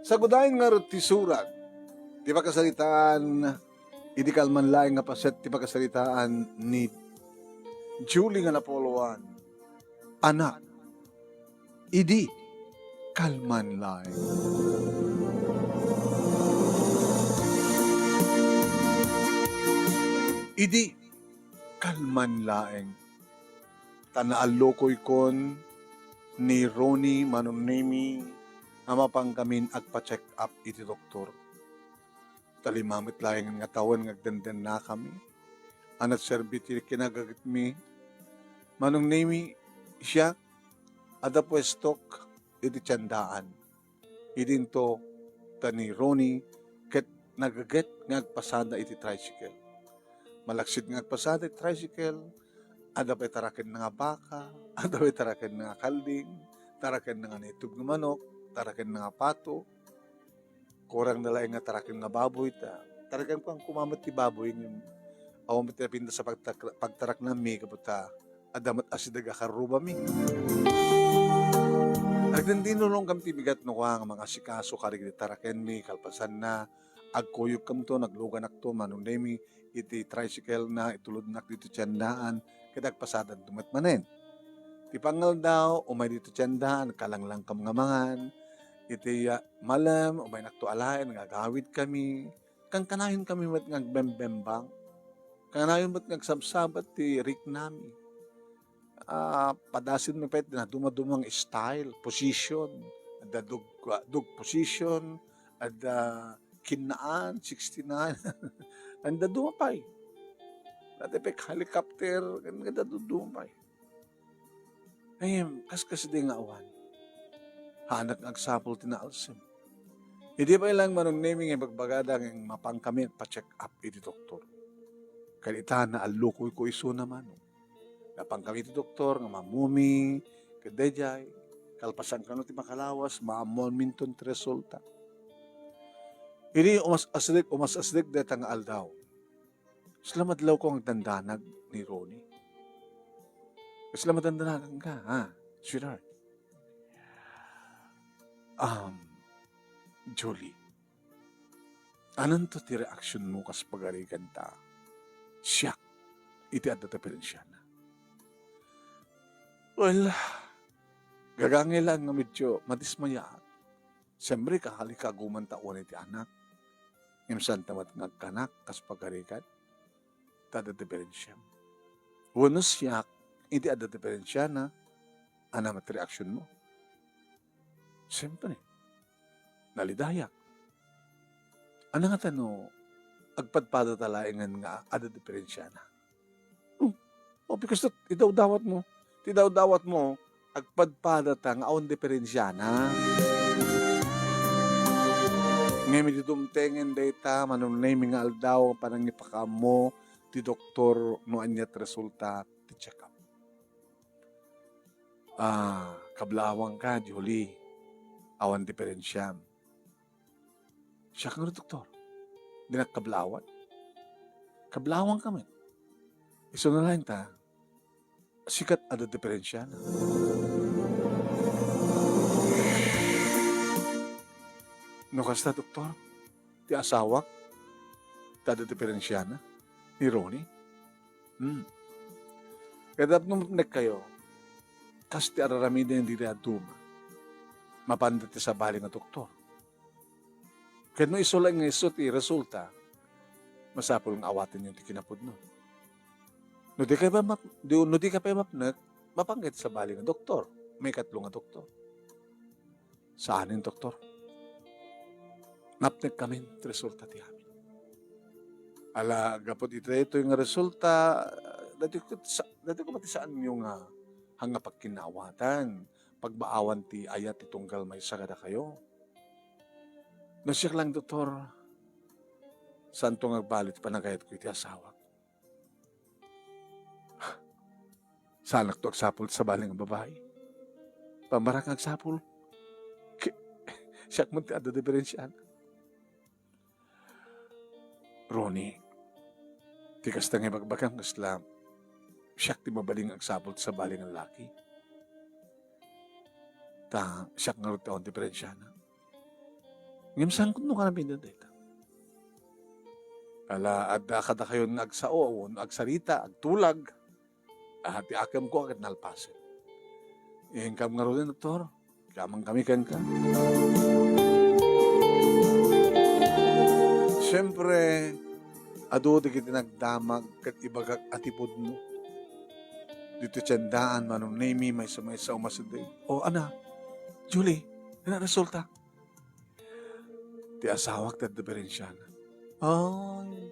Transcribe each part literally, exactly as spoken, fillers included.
Sagudayen ngarud ti surat ti pakasaritaan, idi kalman laeng nga paset ti pakasaritaan ni Julie nga napoloan. Anak, idi kalman laeng. Idi kalman laeng. Ta naallukoykon ni Ronnie Manong Nemi nga mapankamin agpa-check up iti doktor. Ta lima met laeng nga tawen nga agdendennakami a nagserbi ti kinagagitmi. Manong Nemi, siak, adda puestok iti tiendaan. Idinto ta ni Ronnie ket nagaget nga agpasada iti tricycle. Malaksid nga agpasada iti tricycle, adda pay tarakenna nga baka, adda pay tarakenna nga kalding, tarakenna nga naitog nga manok, tarakenna nga pato. Kurang na laeng nga taraken nga baboy, ta taraken ko koma met ti baboy, ngem awan met ti napintas a pagtak-, pagtaraknami, gapu ta adda met asideg a karrubami. Agdindinulongkami ti bigat no kua nga mangasikaso kadagiti tarakenmi, kalpasanna, agkuyogkamto, nagluganakto, Manong Nemi, iti tricycle na, itulodnak dito tiendaan, ket agpasadanto met manen. Ti pangaldaw, umay dito tiendaan, kalanglang kam nga mangan, iti, ah, malem, umaynakto alaen, nga agawidkami, kankanayon kami met nga agbembembang. Kanayon met nga agsabsabat ti riknami. Ah, padasenmi pay ti nadumaduma nga style, position. Adda dug, ah, dug position, adda kinnaan, sixty-nine. Adda duma pay. Dati pay helicopter, adda duma pay. Ngem, kaskasdi nga awan. Haanak nga agsapul ti naalsem. Idi pay laeng Manong Nemi nga ibagbagada nga mapankami agpa-check up iti doktor. Ket ita, naallukoyko isuna, Manong. Napankami iti doktor nga maammumi, ket daydiay, kalpasan kano ti makalawas, maammuanminton ti resulta. Idi umas-asdek, umas-asdek dayta nga aldaw. Kasla madlawko nga agdandanag ni Ronnie. Kasla madandanaganka, ha, sweetheart? Um, Julie, ananto ti reaksionmo kas pagarigan ta siak iti adda diferensiana? Well, gagangay laeng nga medyo madismayaak. Siyempre, kahalikaguman ta unay ti anak. Ngem saan ta met nga agkanak kas pagarigan? Ta adda diferensiam. Wenno siak, iti adda diferensiana, ania met reaksionmo? Siyempre, nalidayak. Ania ngata no agpadpadata laengen nga adda diferensiana? Oh, oh, because that, idawdawatmo. Ti dawdawatmo, agpadpadata nga awan diferensiana. Ngem idi dumtengen dayta, Manong Nemi, nga aldaw, panangipakaammo ti doktor no ania ti resulta ti check-up. Ah, kablaawanka, Julie. Awan diferensiam. Siak ngarud, doktor. Dinak kablaawan. Kablaawanka met. Isuna laeng ta, siak adda diferensiana. No kasta, doktor, ti asawak, ta adda diferensiana ni Ronnie. Hmm. Ket tapno mapnekkayo, kas ti ar-aramiden dita dadduma, mapanda ti sabali nga doktor. Ket no isu laeng nga isu ti resulta, masapul nga awatenyo ti kinapudno. No dika pay map-, di, no dika pay mapnek, mapanka iti sabali nga doktor, maikatlo nga doktor. Saanen, doktor. Napnekkamin ti resulta ti amin. Ala, gapu iti daytoy nga resulta, dati ko sa-, dati ko pati saanyo nga, nga pagkinawatan, pagbaawan ti ayat ti tunggal maysa kadakayo. No siak laeng, doktor, saanto nga agbalin ti panagayatko iti asawak. Saanakto agsapul ti sabali nga babai. Pammarak nga agsapul. Ki-, siak met ti adda diferensiana. Ronnie, ti kasta nga ibagbagam kasla, siak ti mabalin nga agsapul ti sabali nga laki. Ta, siak ngarud ti awan diferensiana. Ngem saan no kanami dayta? Ala, adda kadakayon nga agsao, wenno agsarita, agtulag. Ah, ti akemko a ket nalpasen. Inkam ngaruden, Doktor? Kaman kami kenka. Siempre, adu dagiti nagdamag ket ibagak a ti pudno. Ditoy tiendaan, Manong Nemy, maysa-maysa umasideg. O, ana, Julie, ana resulta? Ti asawak ti addiferensiana. Ay.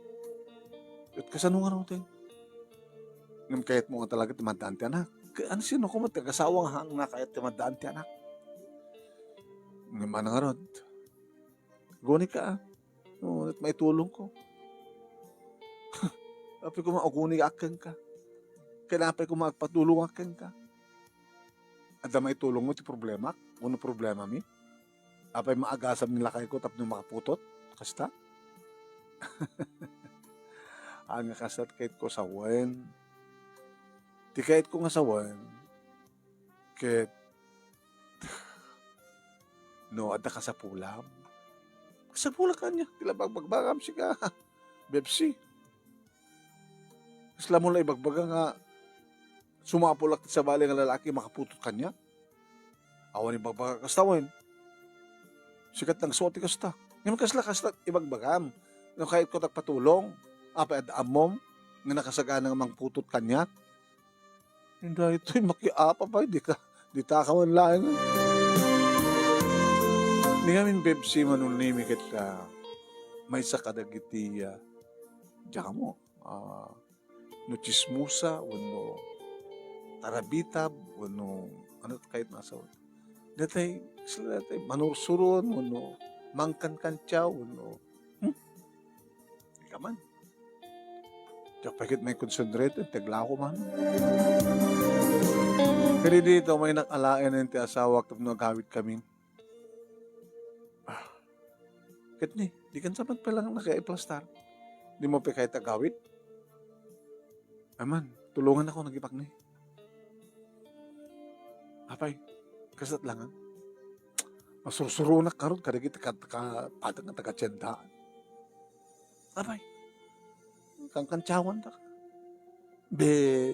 Ket kasano ngaruden? Ngem kayatmo nga talaga ti maddaan ti anak. Ka-, ano, sino koma ti agasawa nga, nga kayat ti maddaan ti anak? Ngem ano ngarud? Aguni ka, ah. No, ket maitulongko. Apay koma aguni ak kenka. Ken apay koma agpatulong ak kenka. Adda maitulongmo ti problemak? Wenno problemami? Apay maagasam ni lakayko tapno makaputot? Kasta? Ania kasta ti kayatko sawen. Ti kayatko nga sawen, ket no adda kasapulam, kasapulak kaniak ti labang bagbagam, sika, Bebsi. Kasla mo la ibagbaga nga sumapulak ti sabali nga lalaki makaputot kaniak? Awan ibagbaga kasta wen. Sika ti nagsuot ti kasta. Ngem kasla, kasta ibagbagam. No kayatko ti agpatulong, apay adda ammom nga nakasagana nga mangputot kaniak? Daytoy makiapa pay, di ka, di ta ka man laeng. Ni ngamin, Bebsi, Manong Nemy, ket, ah, maysa kadagiti, ah, diak ammo, ah, no tsismosa, wenno tarabitab, wenno ano kayat nga asawa. Datay, sila datay, manursuron, wenno mangkankantiaw, wenno, hmm? Di ka man. Diak pay ket maikonsentrate, ti aglako man. Ket ditoy, maynak alaen ti asawak tapno agawid kami. Ah. Ket ni, di kan sa man pala nga nakaiplastar. Dimo pay kayat agawid? Aman, tulongan ako, nagipakni. Apay, kasat lang, ah. Masursuronak karod kadagiti kat-, ka-, padang nga taga-tiendaan. Apay, kankantiawan ta. Be,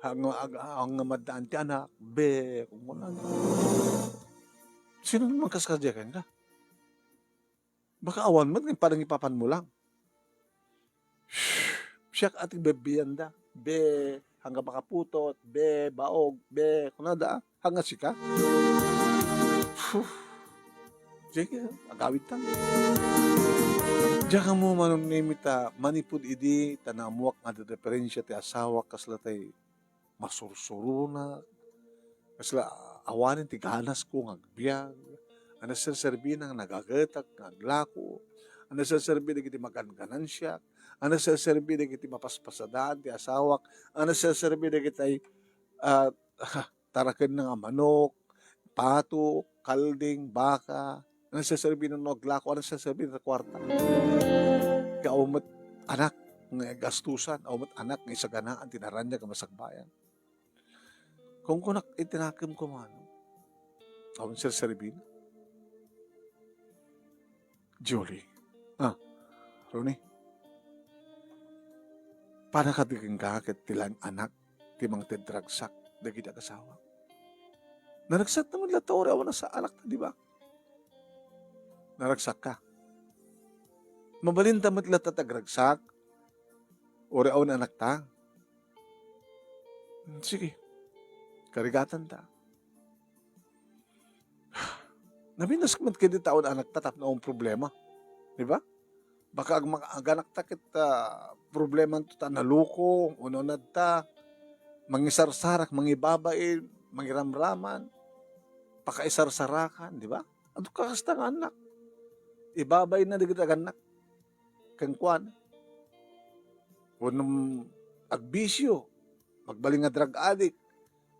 ang, ang, ang maddaan ti anak, be, kung ano. Sino man kas kadiakan ka? Baka awan met nga panangipapanmo lang. Siak a ti bebbianda. Be, hangga makaputot, be, baog, be, kunada, hangga sika. Phew. Sige, agawid ta. Diak ammo, Manong Nemy, ta manipud idi ta naammuak nga adda diferensia ti asawak, kasla tay masursuronak, kasla awanen ti ganasko nga agbiag, a naserserbina nga nagagetak nga aglako, a naserserbi dagiti maganganansiak, a naserserbi dagiti mapaspasadaan ti asawak, a naserserbi dagiti, ah, tarakenna nga manok, pato, kalding, baka, a naserserbi no aglako, a naserserbi ta kuarta. Ket awan met anak nga gastusan, awan met anak nga isaganaan ti naraniag a masakbayan. Kunkunak iti nakemko man, awan serserbina. Julie. Ah, Ronnie. Panakadikeng ka ket ti laeng anak ti mangted ragsak dagiti agasawak. Naragsak naman latta, uray awan a sa anak ta, di ba? Naragsak ka. Mabalin ta met latta ti agragsak, uray awan anak ta. Sige. Karigatan ta. Nabinas met ket dita awan anak ta tapno awan problema. Di ba? Baka agma-, aganakta ket, ah, problemanto ta naluko, ununadta, mangisarsarak, mangibabain, mangiramraman, pakaisarsarakan, di ba? Adu kakasta nga annak. Ibabainna dagiti agannak kenkuana. Wenno agbisio, magbalin nga drug addict,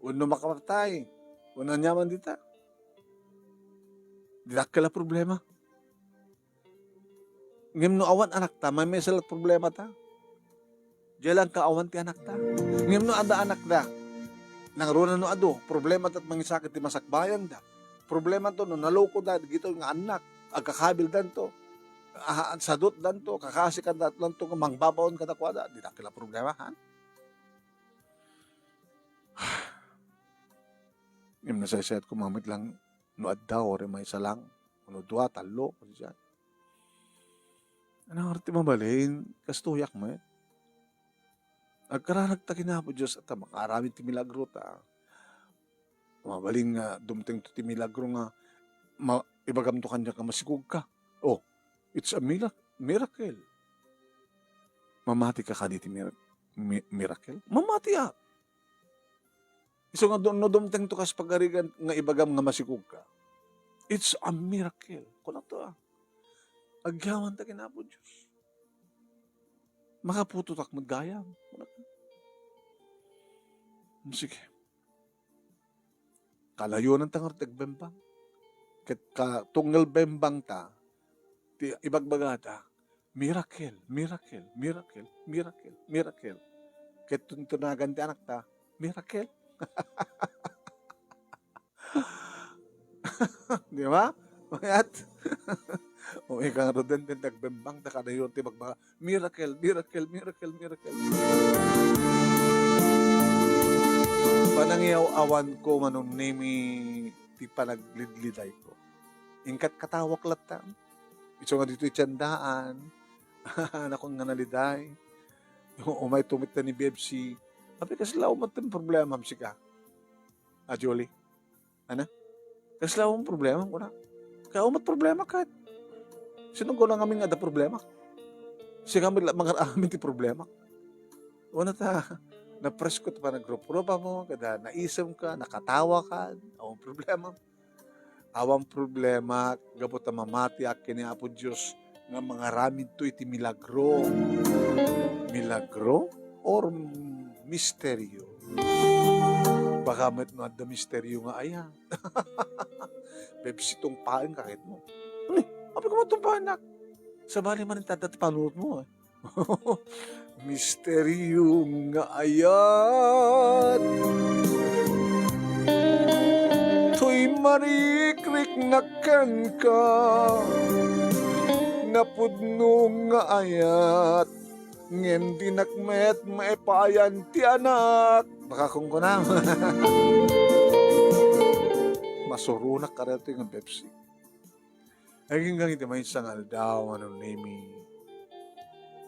wenno makapatay, wenno aniaman dita. Di dakkel a problema. Ngem no awan anakta, maymaysa la't problemata. Diay laeng kaawan ti anakta. Ngem no adda anakda, nangruna no adu, problemata ti mangisakit ti masakbayanda. Problemato no nalukoda dagitoy nga annak. agkakabildanto, ah, sadutdanto, kakasikandanto nga mangbabaon kadakuada, di dakkel a problema, ha? Ngem nasaysayat koma met lang no adda, uray maysa lang, wenno dua, tallo, kadi diay. Ania ngarud ti mabalin, kastoyak met. Agkararagta ken Apo Dios, ta makaaramid ti milagro ta. Mabalin nga dumtengto ti milagro nga ma-, ibagamto kaniak nga masikogka. Oh, it's a mila-, miracle. Mamatika kadi ti mira-, mi-, miracle? Mamatiak. Isu nga du-, no dumtengto kas pagarigan nga ibagam nga masikogka, it's a miracle. Kunakto, ah. Agyamanta ken Apo Dios. Makaputotak met gayam. Kunakto. Sige. Kanayonanta ngarud ti agbembang. Ket katunggal bembangta, ti ibagbagata, miracle, miracle, miracle, miracle, miracle. Ket tuntunagan ti anakta, miracle. Di ba? Mayat. O, ika nga ruden, din nagbembang, ta kanayon ti magbaga, miracle, miracle, miracle, miracle. Panangiyaw-awanko, Manong Nemi, ti panaglidlidayko. Inkat katawak latta. Isu nga ditoy tiendaan. Anakon nga naliday. Umay tumit ni B F C. Apay, kasla met ti problemam sika? A Julie. Ana? Kasla met ti problemam, kuna. Kaya met problema ket. Sino guna ngamin nga adda problema? Sika met la mangar-amin ti problema. Una ta, napresko ti panagruprupa mo, kada naisemka, nakatawakan, awan problema. Awan problema, gapu ta mamatiak ken ni Apo Dios nga mangaramidto iti milagro. Milagro or misteryo? Baka met no adda misteryo nga aya. Pepsi, tungpaenka ket mo. Ay, apay koma tungpaennak? Sabali man inta adda ti panunotmo, eh. Misteryo nga ayat. Toy marikriknak kenka. Napudno nga ayat. Ngem dinak met maipayan ti anak. Baka kunkunam. Masuronak kadaytoy nga Pepsi. Aginggang iti maysa nga aldaw, Manong Nemi,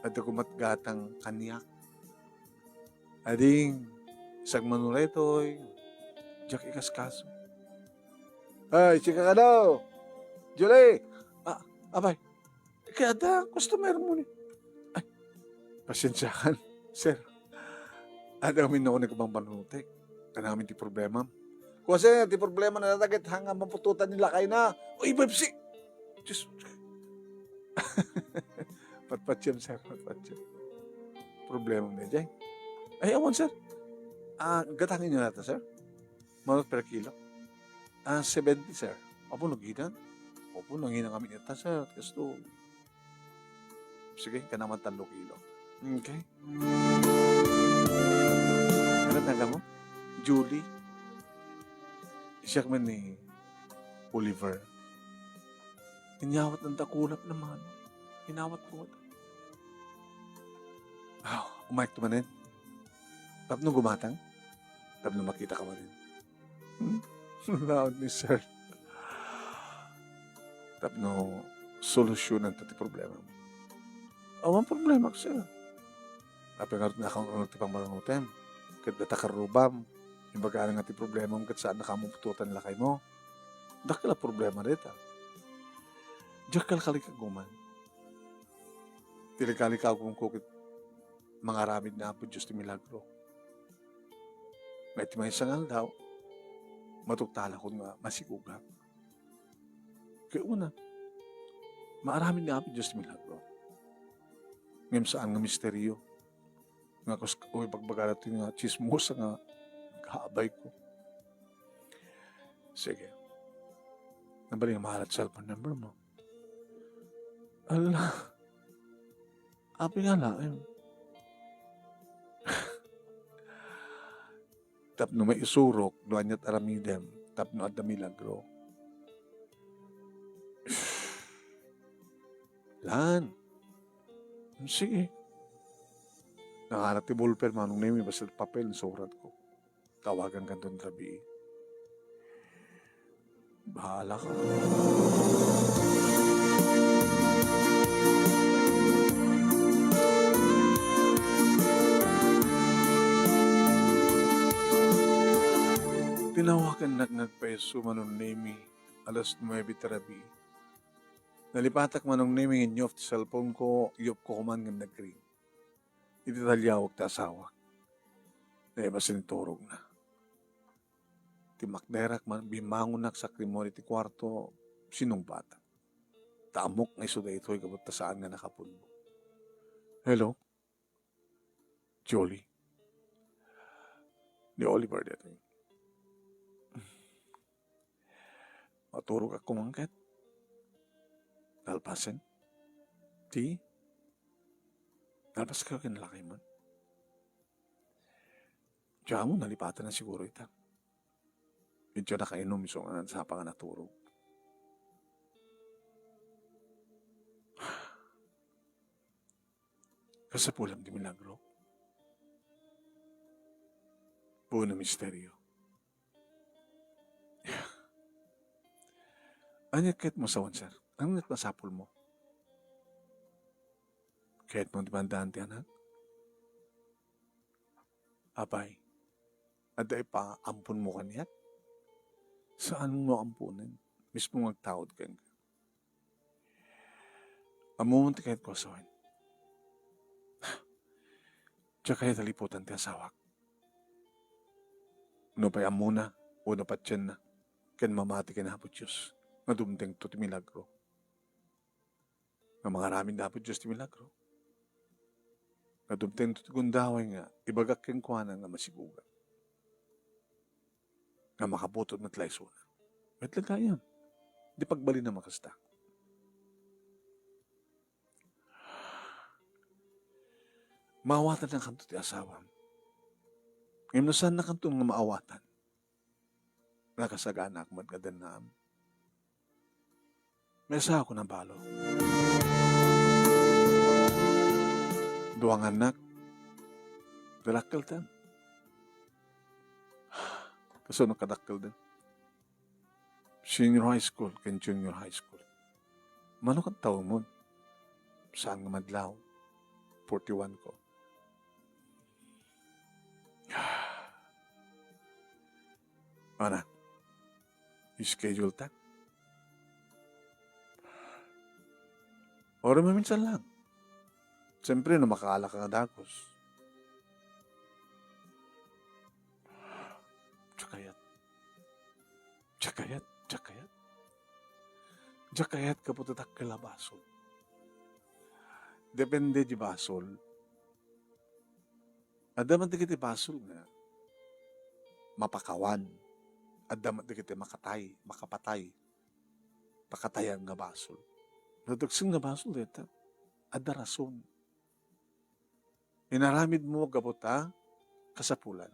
adda koma ti gatang kaniak. Ading, sagmano daytoy, diak ikaskaso. Ay, sika kano? Julie! Ah, apay, kaya adda customer mo ni. Ay, pasensiakan, sir. Adda kami nauneg a pambanunotek. Kanamin ti problemam. Kua, sir, ti problema na dagit hanga maputotan ni lakayna. Uy, Pepsi! Diyos. Patpatiem, sir, patpatiem. Problema mo daydiay? Ay, awan, sir. Ah, gatangen niyo nata, sir? Manok per kilo? Ah, seventy, sir. Apo, nagidan? Opo, nangina kami ita, sir. Kasto, sige, kanaman tallo kilo. Okay. Ano tanda mo? Julie. Siak man ni Oliver. Inyawat ng dakulap naman. Inawat ko. Ah, umayk to manen. Tapno gumatang. Tapno makita ka manen. Hmm? Laod ni sir. Tapno solusyonan ta ti problema. Awan problema, sir. Apay ngarud nga akan uneg ti pammanunotem? Ket data karrubam, imbagana nga ti problemam ket saannaka a maputotan lakaymo. Dakkel a problema dayta. Diak kalkalikaguman. Ti likalikagumko ket mangaramid ni Apo Dios ti milagro. Nga iti maysa nga aldaw, matugtalakon nga masikogak. Kaya una, maaramid ni Apo Dios ti milagro. Ngem saan nga misteryo. Nga kus-, uy, bagbagana ti nga tsismosa nga kaabay ko. Sige. Nabali nga mahalat cellphone number mo. Ala. Apay nga laeng. Tapno maisurok no aniat aramidem, tapno adda milagro. Lan. Sige. Nanganak ti ballpen, Manong Nemi, basta papel, suratko. Tawagan kanton rabii. Bahala ka. Tinawagannak nga agpayso, Manong Nemi, alas nuebe ti rabii. Nalipatak, Manong Nemi, nga in-off ti cellphone ko, i-off ko man ngem nag-ring. Iti taliawek ti asawak. Naibasin ti turogna. Timmakderak man, bimmangonnak sakrimon iti kuarto, sinungbatak. Ta ammok nga isu daytoy gapu ta saan nga nakapulbo. Hello? Julie? Ni Oliver daytoy. Maturogak koma ket. Nalpasen? Ti? Nalpas kayo ken lakay man? Diak ammo, nalipatan na siguro ita. Idiay nakainom isu nga sapa nga naturog. Kasapulam ti milagro. Buno misterio. Ania ket mo sawen, sir? Ania ket masapulmo? Kayatmo ti maadaan ti anak? Apay, adda ipaamponmo kaniak? Saanmo amponen. Mismo nga agtaud kenka. Ammom ti kayatko a sawen. Diak kayat a liputan ti asawak. No pay ammona wenno patienna ken mamati ken Apo Dios nga dumtengto ti milagro. Nga mangaramid Apo Dios ti milagro. Nga dumtengto ti gundaway nga ibagak kenkuana nga masigugak. Nga makabutod met la isuna. Met la gayam. Di pagbalin a makasta. Maawatannakanto ti asawam. Ngem no saannakanto nga maawatan, nakasaganak met nga dennaam. May asawak a nabalo. Dua nga annak. Dadakkelten. Kasano kadakkelten? Senior high school ken junior high school. Mano ket tawenmon? Saan nga madlaw? Forty-one ko. Ana, schedule ta. Or maminsan lang. Siyempre, no makaala ka nga dagus. Diak kayat. Diak kayat, diak kayat. Diak kayat gapu ta dakkel a basol. Depende di basol. Adda met dagiti basol nga mapakawan. Adda met dagiti makatay, makapatay. Pakatayan nga basol. Nadagsen nga basol dayta. Adda rason. Inaramidmo gapu ta kasapulan.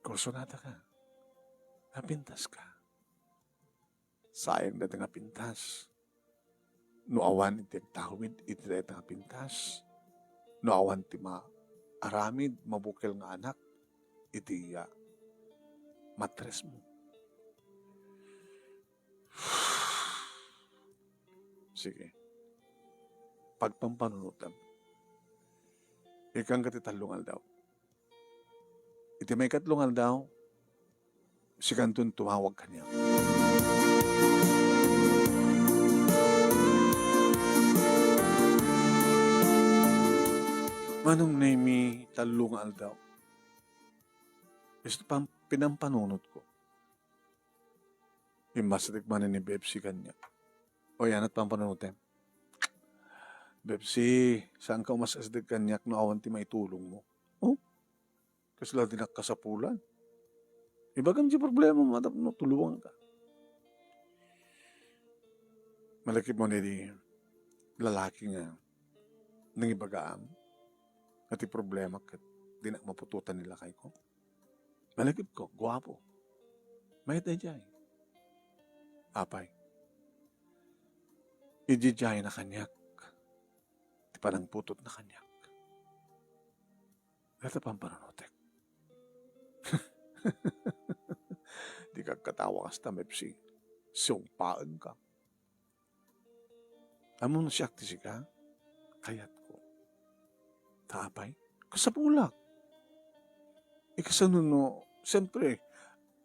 Kursunada ka. Napintas ka. Sayang dayta nga pintas. No awan iti agtawid iti dayta nga pintas, no awan ti maaramid, mabukel nga anak iti, ah, matresmo. Sige. Pagpampanunotem. Ikkan ka ti tallo nga aldaw. Iti maikatlo nga aldaw, sikanton tumawag kaniak. Manong Nemi, tallo nga aldaw. Isu pam-, pinampanunotko. Immasideg manen ni Bebsi kaniak. Oy, anat pampanunotem? Bebsi, saanka umas-asideg kaniak no awan ti maitulongmo? Oh? Kasla dinak kasapulan. Ibagam ti problema mo tapno tulongka. Malakipmo ni di lalaki nga nangibagaam nga ti problema ket dinak maputotan ni lakayko. Malakipko, guapo. Mayat daydiay. Apay. Idiay na kaniak ti panangputotna kaniak. Dayta pampanunotek. Dika agkatawa kasta, Mepsi. Siungpaenka. Ammom no siak ti sika, kayatko. Ta apay, kasapulak. Ikasano no, siyempre,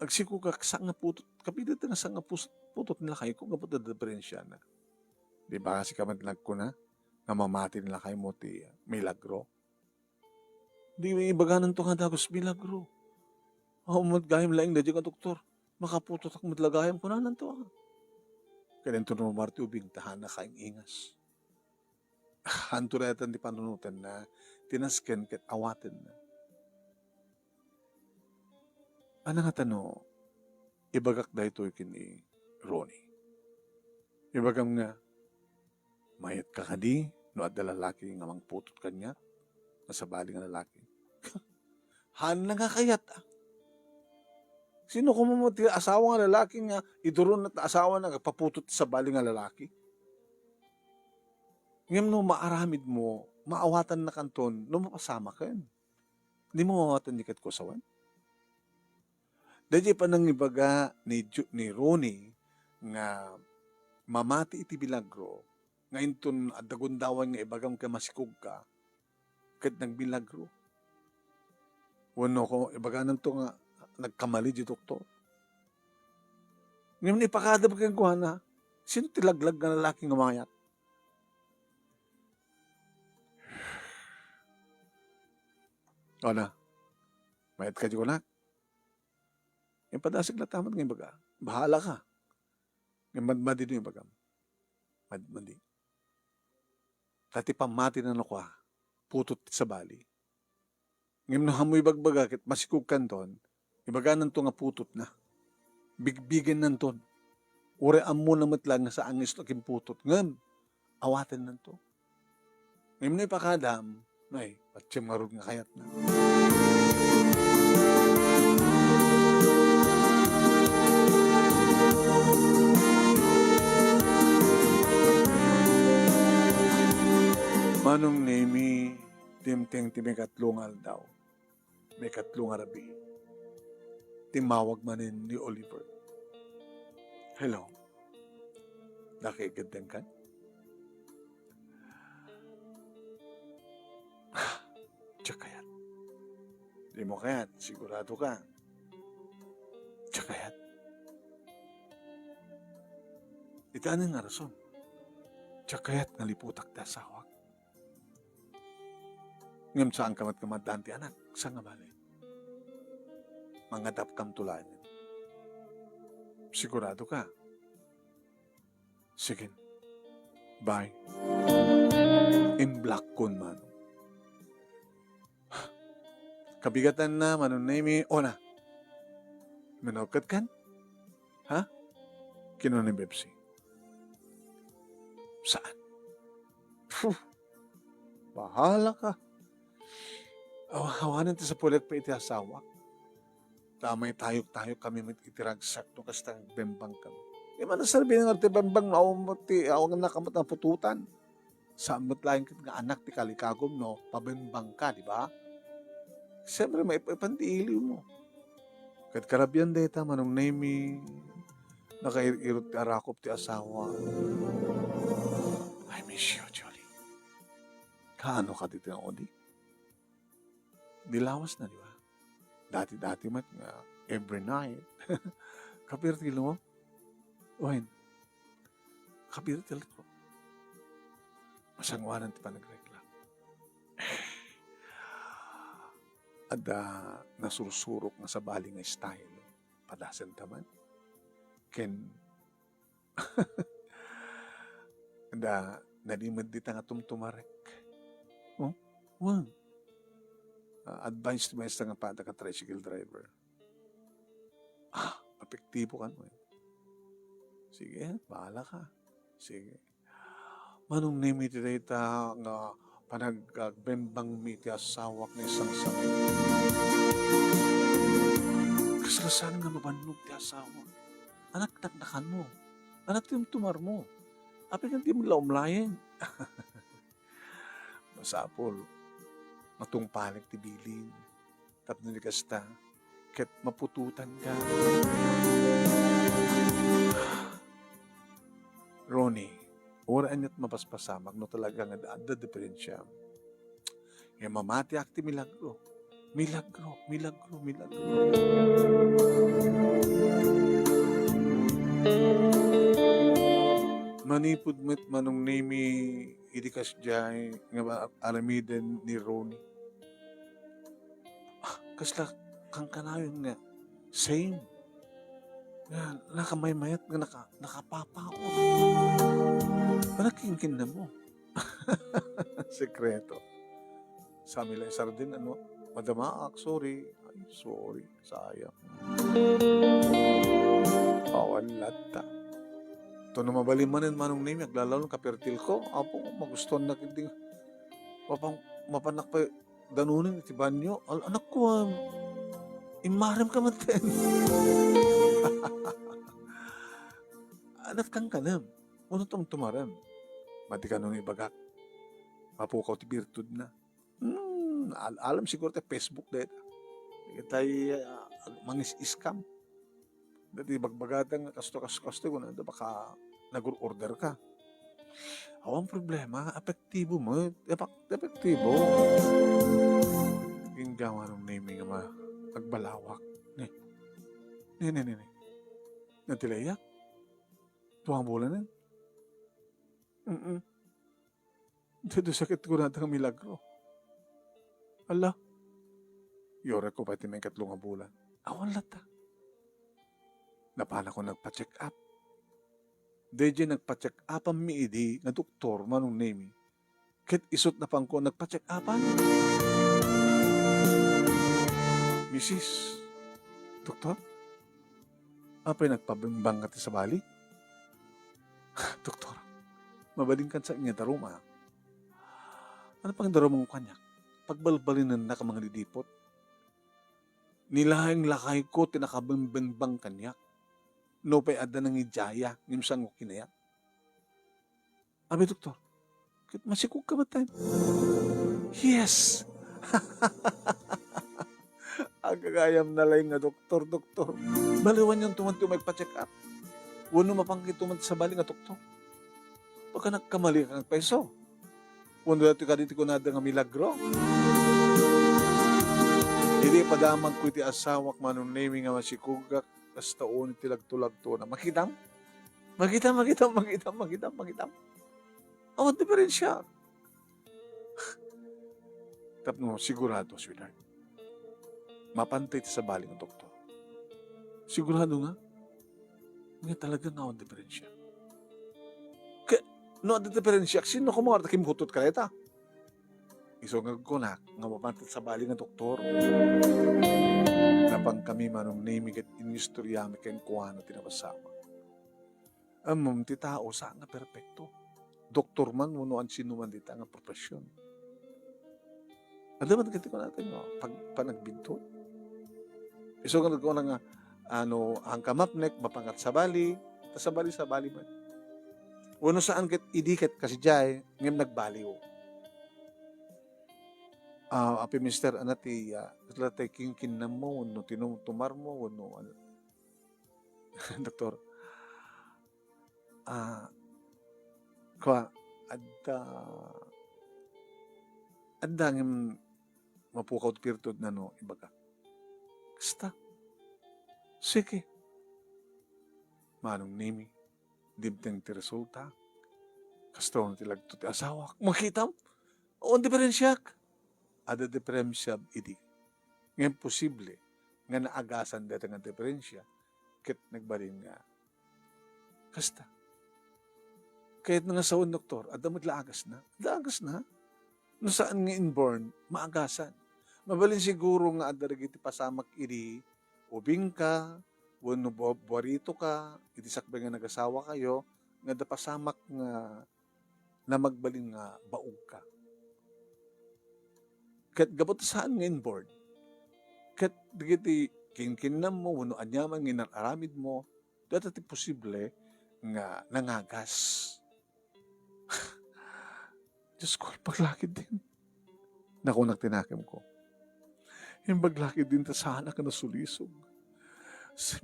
agsikogak saan nga putot, kapida ti nga saan nga pus-, putot ni lakayko, gapu ta diferensiana. Di ba sika met nagkuna nga mamati ni lakaymo ti milagro? Di ibagananto nga dagus milagro. Awan met gayam laeng daydi nga doktor. Makaputotak met la gayam, kunananto, a. Ket inton rumar ti ubing, ta haanna kaing-ingas. Haanto daytan ti panunotenna, ti nasken ket awatenna. Ania ngata no ibagak daytoy ken ni Ronnie? Ibagam nga, mayatka kadi no adda lalaki nga mangputot kaniak nga sabali nga lalaki? Haanna nga kayat, a. Sino koma met ti asawa nga lalaki nga iduronna ta asawana nga agpaputot ti sabali nga lalaki? Ngem no maaramidmo, maawatannakanton no mapasamaken. Dimo mawatan ni ket kusawen? Daydiay panangibaga ni Ju-, ni Ronnie nga mamati iti milagro, nga inton adda gundaway nga ibagam ket masikogka, ket nagmilagro. Wenno ko, ibagananto nga nagkamali di doktor. Ngem ipakadam kenkuana, sino ti laglag nga lalaki nga mayat? Ania? Mayat kadi kunak? Impadasig latta met nga ibaga, bahala ka. Ngem madmadi no ibagam. Madmadi. Ta ti pammatina no kua, putot ti sabali. Ngem no ammo ibagbaga ket masikogkanton, ibagananto nga putotna. Bigbigennanton. Uray ammona met laeng nga saan nga isu ti akinputot, ngem awatennanto. Ngem no ipakadam, ay, patiem ngarud nga kayatna. Manong Nemi, dimteng ti maikatlo nga aldaw. Maikatlo nga rabii, timmawag manen ni Oliver. Hello. Nakaigaddengkan? Diak kayat. Dimo kayat, sigurado ka? Diak kayat. Iti amin nga rason. Diak kayat nga liputak ti asawak. Ngem saanka met nga maaddaan ti anak, saan nga bale? Mangadapkamto laengen. Sigurado ka? Sige. Bye. Imblockon, Manong. Kabigatanna, Manong Nemi, o na. Manukatkan? Ha? Kinuna ni Bebsi. Saan? Phew! Bahala ka. Aw-, awanen ti sapulek pay iti asawak. Ta maitayok-tayok kami met iti ragsak no kasta nga agbembang kami. Di man naserbi nga ti bembang no awan met ti, awan na kami naputotan. Saan met laeng ket nga anak ti kalikagum no pabembang ka, di ba? Siyempre, maip-ipan ti iliw mo. Ket karabian dayta, Manong Nemi, nakair-irot ti arakop ti asawa. I miss you, Julie. Kaano ka ti tinaudi? Di lawas na, di ba? Dati-dati met nga every night. Kapir ti ilmo? Wen, kapir ti ilmo? Masangoanan ti panagreklam. Adda nasursurok nga sabali nga style. Padasenta man. Ken da, nalimed dita nga tumtumarek. Oh? Wen. Ah, advice ti maestra nga pada ka tricycle driver. Ah, epektibo kan mo. Sige, bahala ka. Sige. Manong Nemi ti dayta nga panag-, agbembangmi ti asawak nga isangsangi. Kasla saan nga mabannog ti asawak. Anak, naknakan mo. Anak, tumtumar mo. Apay ngata dimo la umlayen? Masapul, matungpalek ti bilin. Tapno di kasta, ket maputotanka. Ronnie, uray aniat mapaspasamak no talaga nga adda diferensiam. Nga mamatiak ti milagro. Milagro, milagro, milagro. Manipud met Manong Nemi idi kasdiay nga aramiden ni Ronnie. Ah, kasla kankanayon nga same. Nga nakamaymayat nga naka-, nakapapaot. Panagkinkinna mo. Sekreto. Sa mi la isardin, ano, madamaak, sorry. Ay, sorry. Sayang. Awan latta. To no mabalin manen Manong Nemi, aglalalo kapertil ko. Apo, magustuhan na kiti. Mapang-, mapanak pa danunen iti banyo. Al-, anak ko, ah, immarem ka man ten. Anak kang kanem. Uno tumtumarem. Madi kano nga ibagak. Mapukaw ti birtudna. Hmm, al-, alam siguro ti Facebook dayta. Itay, ah, mangis-iskam. Dati bagbagatan nga kasto, kasto, kasto, kuna da baka nag-order ka. Awan problema, epektibo met. Epek-, epektibo. Gingawa nung naming ama, agbalawak. Ne. Ne, ne, ne, ne. Nagtilayak. Tuwang bulanen. Mm-mm. Daytoy sakit ko nata nga milagro. Ala, yore ko pay ti maikatlo nga bulan. Awan latta. Napanako nagpa-check up. Daydiay nagpa-check upan mi idi nga doktor, Manong Nemi. Ket isut napanko nagpa-check upan. Misis, Doktor, apay nagpabimbang ka ti sabali? Doktor, mabalinkan sa inyat a ruma. Ano pang darumanko kaniak? Pagbalbalinennak a mangdidipot. Ni laeng lakayko ti nakabembengbang kaniak. Nupay adda nangidiaya, ngem saanko kinayat. Abi, Doktor, ket masikog ka met. Yes! Agagayam na laeng nga doktor, doktor. Baliwanyon tuman ti umay pa-check up. Wenno mapanka tuman ti sabali nga doktor. Baka nagkamali ka nga payso. Wenno daytoy kadi ti kunada nga milagro. Idi padamagko iti asawak, Manong Nemi, nga masikogak, kasta unay ti lagto-lagtona. Makitam? Makitam, makitam, makitam, makitam, makitam. Awan diferensya. Tapno sigurado, sweetheart, mapantay ti sabali nga doktor. Sigurado nga, nga talaga nga awan diferensya. Ka-, no adda diferensya, sino koma nga kimkutot ka dayta? Isu nga agkunak nga mapantay ti sabali nga doktor. Napankami, Manong Nemi, ket inistoriami kenkuana ti napasamak. Ammom ti tao saan nga perpekto. Doktor man wenno ansinoman dita nga profession. Adda man ket ti kunana nga pag-, panagbinto. Isu nga nagkuna nga, ano, ang kamapnek, mapangat sabali, ta sabali-sabali man. Wenno saan ket idi ket kasidiay, ngem nagbaliw. Ah, api mister, ano ti, ah, kasla ti kinkinnam mo, wenno tinumtumar mo, wenno ano, Doktor, ah, kua, adda, adda ngem mapukaw ti pirtudna no ibaga. Kasta. Sige. Manong Nemi, dimteng ti resulta. Kasta ti lagto ti asawak. Makitam? Awan diferensiak. Adda diferensiam idi. Ngem posible nga naagasan dayta nga diferensia ket nagbalin nga kasta. Kayatna nga sawen, Doktor, adda met la agasna. Adda agasna. No saan nga inborn, maagasan. Mabalin siguro nga adda dagiti pasamak idi ubingka, wenno bu-, buaritoka, idi sakbay nga nagasawa kayo, nga adda pasamak nga na magbalin nga baog ka. Ket gapu ta saan nga inborn, ket dagiti kinkinnam mo wenno aniaman nga inar-aramid mo, dayta ti posible nga nangagas. Diosko, imbag laketdin. Nakunak ti nakemko. Imbag laketdin ta saanak a nasulisog.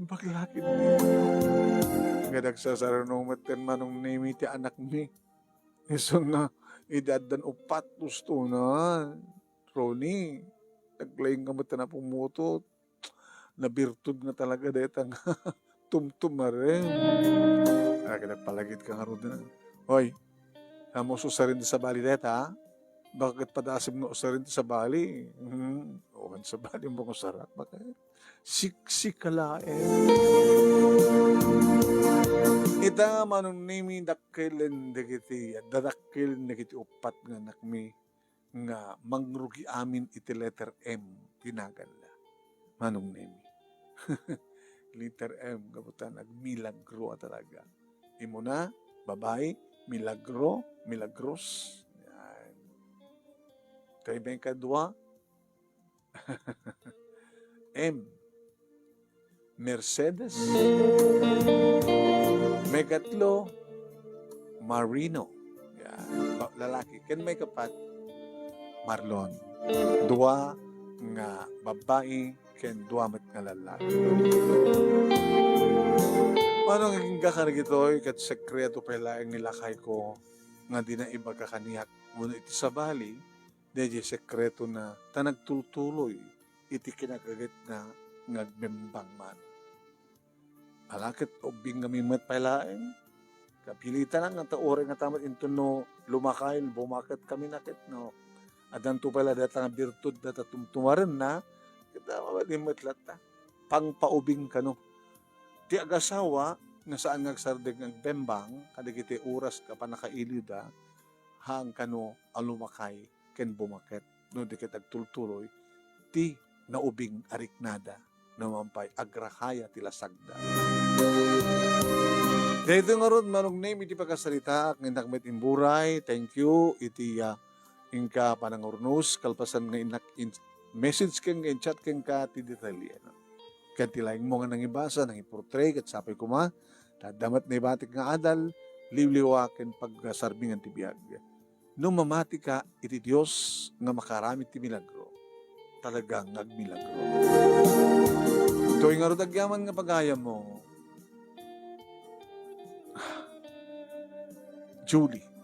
Imbag laketdin. Nga agsasarano metten Manong Nemi ti anakmi. Isu nga, idi addan uppat, gusto na. Ronnie, naglaing ka met na pumutot. Nabirtud nga talaga dayta nga tumtumaren. Ay, nagpalagid ka ngarud na. Hoy, amo usaren ti sabali dayta, ha? Baka ket padasem nga usaren ti sabali. Hmm, o, ti sabali mo usarak, baka. Siksi ka laeng. Ita, Manong Nemi, dakkelen dagiti, adda dakkelen dagiti uppat nga anakmi nga mangrugi amin iti letter M ti naganna. Manong Nemi. Letter M, gapu ta nagmilagro a talaga. Imuna, babai, milagro, milagros. Yan. Tay maikadua, M. Mercedes. Maikatlo, Marino. Yan. Ba-, lalaki. Ken maikapat, Marlon. Dua nga babbai ken dua met nga lalaki. Manong, agingga kadagitoy, ket sekreto pay laeng ni lakayko nga dina ibaga kaniak wenno iti sabali, daydiay sekretona ta nagtultuloy iti kinakagitna nga agbembang man. Ala ket ubbing kami met pay laeng. Kapilitan nga ta uray nga ta met inton no lumakay, bumaket kami na ket no. Addanto pay la dayta nga birtud dayta tumtumarenna, ket, ah, mabalin met latta. Pangpaubing kano. Ti agasawa nga saan nga agsardeng nga agbembang kadagiti oras nga pannakailida, haan kano a lumakay ken bumaket, no di ket agtultuloy ti naubing a riknada, no man pay agrahaya ti lasagda. Daytoy ngarud, Manong Nemi, iti pakasaritaak, nga innak met imburay. Thank you iti, ah, inka panangurnos, kalpasan nga innak in-, message ken nga in-chat kenka ti detalye, no? Ken ti laingmo nga nangibasa, nangiportray, ket sapay koma, ta adda met naibatik nga adal, liwliwa, ken pagsarbingan ti biag. No mamatika iti Dios nga makaaramid ti milagro, talagang agmilagro. Toy ngarud agyaman nga pagayammo, Julie.